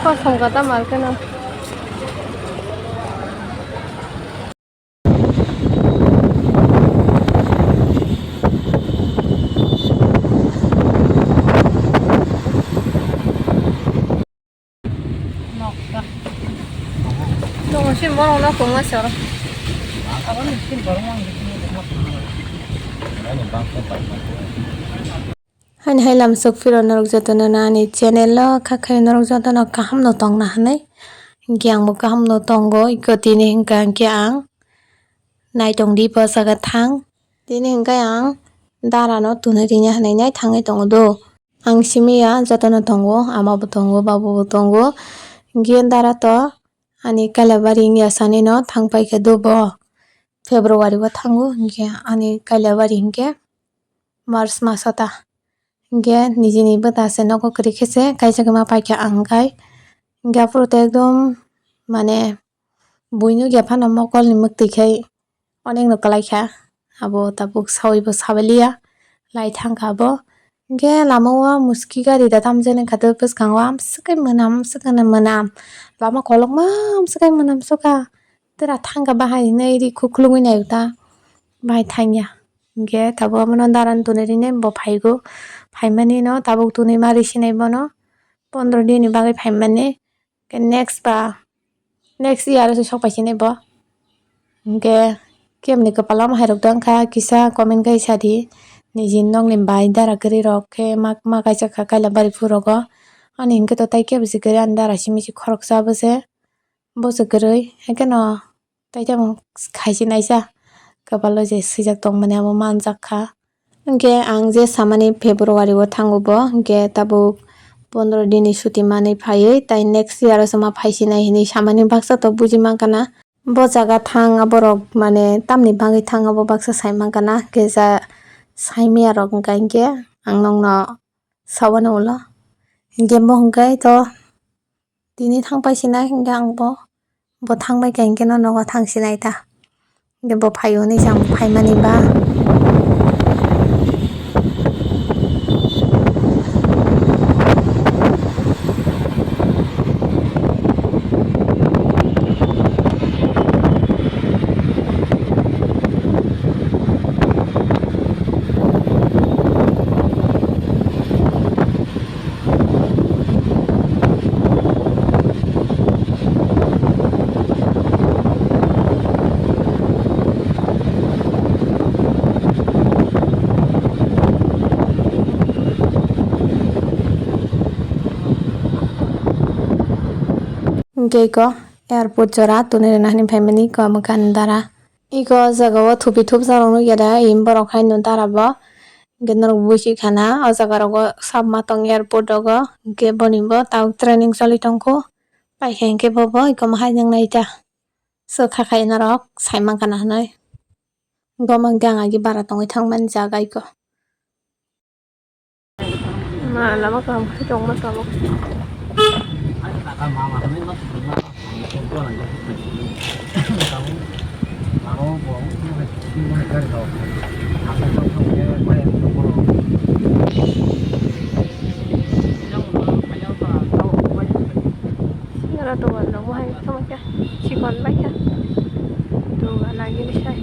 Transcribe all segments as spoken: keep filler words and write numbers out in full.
Kosom kata markeno. Nokta. Tongo sin borok no kongma soro. Abo ni sin borok mang. Ani hai lamsok phiro norok jotono ani channel o kha khe norok jotono kaham no tongna hinwi. Hinkhe ang bo kaham no tongo, iko tini hinkha hinkhe ang naitong di bo jaga thang. Tini hinkhe ang dara no tunui rina hinwi nai thangwi tongo do. Ang simi ya jotono tongo, ama bo tongo, babu bo tongo. Hinkhe dara to ani Kailabari wngya sani no thang paikha do bo. February o thango hinkhe ani Kailabari hinkhe March maso ta. Hinkhe nijini bwta se nogo kwrwi khe se kaisa khe ma paikha ang khai. Hinkhe aphuru to ekdom mane buino khe phano mokolni mwktwi khai onekno kwlaikha. Abo tabuk sawibo sabaliya, lai thangkha abo. Hinkhe lama o muski gari da tamjani kha bwskango amswk khe mwnam, amswk khe mwnam. Lama kolokma amswk khe mwnam sukha. Tera thangkha bahai hinwi ri khuklungwi naio ta. Bahai thangya. Hinkhe tabuk abono daran tunwi rinai bo phaigo. Phaimani no tabuk tunwi ma risinai bono. Pondro din ni bagwi phaimani. Hinkhe next ba, next year o se sok paisinai bo. Hinkhe keboni kwpalo omo hai rok tongkha kisa comment khai sadi. Niji nokni bai dara kwrwi rok khe ma, ma kaisa kha Kailabari phurogo. Ani hinkhe to tai kebo se kwrwi ani dara simi se khoroksa bo se. Bo se kwrwi. Hinkhe no tai tamo khaisi naisa kwpalo je swijak tongmani abo manjak kha. Hinkhe ang je samani February o thango bo, hinkhe tabuk pondro din ni chuti manwi phaiwi, tai next year o se ma phaisinai hinwi samani baksa to buji mankha na. Bo jaga thang aborok mane tamni bagwi thang abo baksa sai mankha na, hinkhe ja saimaya rok wngkha hinkhe ang nokno sawano ulo. Hinkhe bo hinkhe to tini thang paisinai hinkhe ang bo, bo thang bai kha hinkhe no nogo thang sinai ta. Hinkhe bo phaio hinwi se ang phaimani ba. Hinkhe iko airport jora tuni rwna hinwi phaimani iko mwkhang dara. Iko o jaga o thupi thupsa rok nukya da, im borok haino dara bo. Hinkhe norok buisi khana o jaga rogo Sapmatong airport rogo. Hinkhe boni bo tabuk training choli tongkho. Paikha hinkhe bobo iko mohai nang nai ta. So kha khai norok sai mankha na hinwi. Gomang khe ang agi bara tongwi thangmani jaga iko. Ma lama kaham khe tongma tabuk. Nara dogan rok bo hai tongma khe chikon bai kha. Dogan agini sai.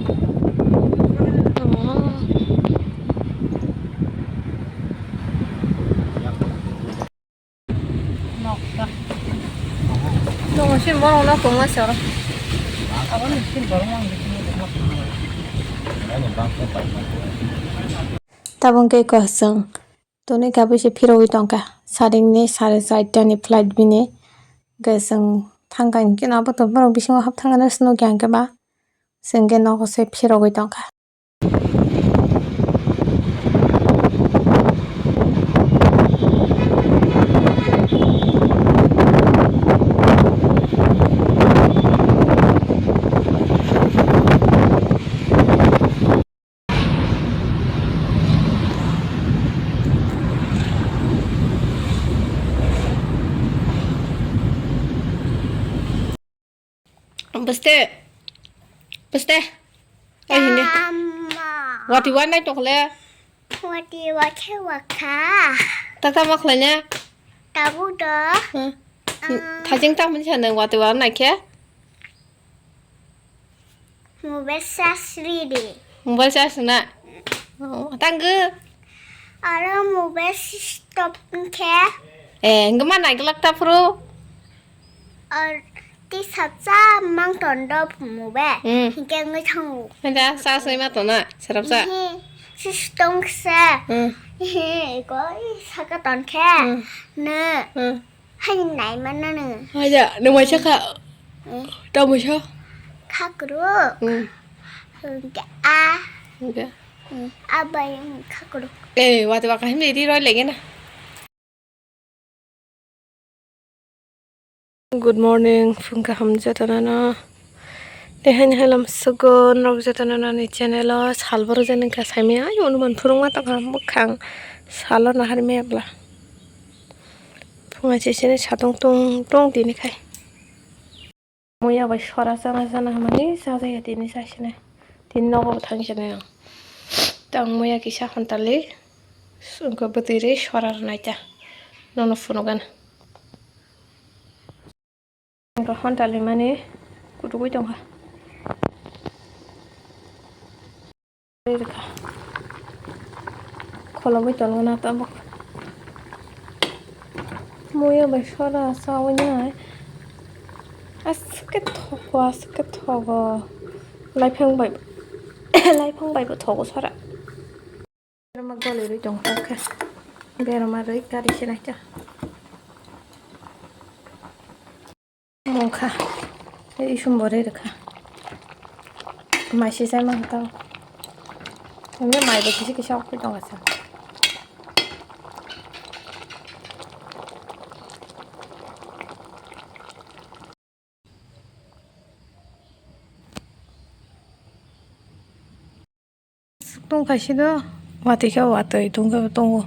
Tongo sin borok no kongma soro. Tabung khe kosong. Toni kabui se phirogwi tongkha. Saringni sare charta ni flight bini. Hwnkhe chwng thangkha hinkhe no abo to borok bisingo hap thangkha no se nukya hinkhe ba. Chwng khe nogo se phirogwi tongkha. Bwste. Bwste. Ai hindi. Tama. Wati wa nai tokle. Wati wa khe wa kha. Tata ma khlai ne. Tabuk do. Hmm. Thajing tamoni sa nwng watwi wana khe? Mobile charge ridi. Mobile charge na? Oh, tanggo. Aro mobile switch off khe? Eh, hwnkhe ma naiglak ta phuru? Ar ti sapsa mang ton do mobile. Hmm. Hwnkhe wngwi thango. Hwnkhe charge wngwi ma tona, sarapsa? Ehe, switch tong khe se. Hmm. Ehe, koi saka ton khe. Hmm. Ne. Hmm. Hai nai mana nung. Aja, nung mai sakha. Hmm. Tamo sa? Khakru. Hmm. Hwnkhe a. Hwnkhe? Hmm. A bai wng khakru. Eh, wati waka himri ri roi lege na. Good morning, phung kaham jotono no. Tei haini halam sugo norok jotono nani channel o sal boro jani ka saimaya ayo anuman phurungma tongkha mwkhang salo nahar mebla. Phunga sisini satung tung tung tini khai. Muya bai sora chana chana hamani sajaya tini sasine. Tini nogo bo thang sine ang. Tang muya kisa hantali sungkha bwtwi ri sora rwnai ta. Nono phunukgana. Hantali mani kutugwi tongkha. Rwkha. Kholobwi tongo na tabuk. Muya bai sora chawi nai. Aswk khe thogo, aswk khe thogo. Laiphang bai, laiphang bai bo thogo sora. Berma goli rwi tong kha khe. Berma rwi kari se nai ta. Mungkha. Tei isum bo rwi rwkha. Mai se chai mang tao. Emne mai bo kisa kisa okwi tong kha. Tong kaisa do, watwi khe watwi tong khe tongo.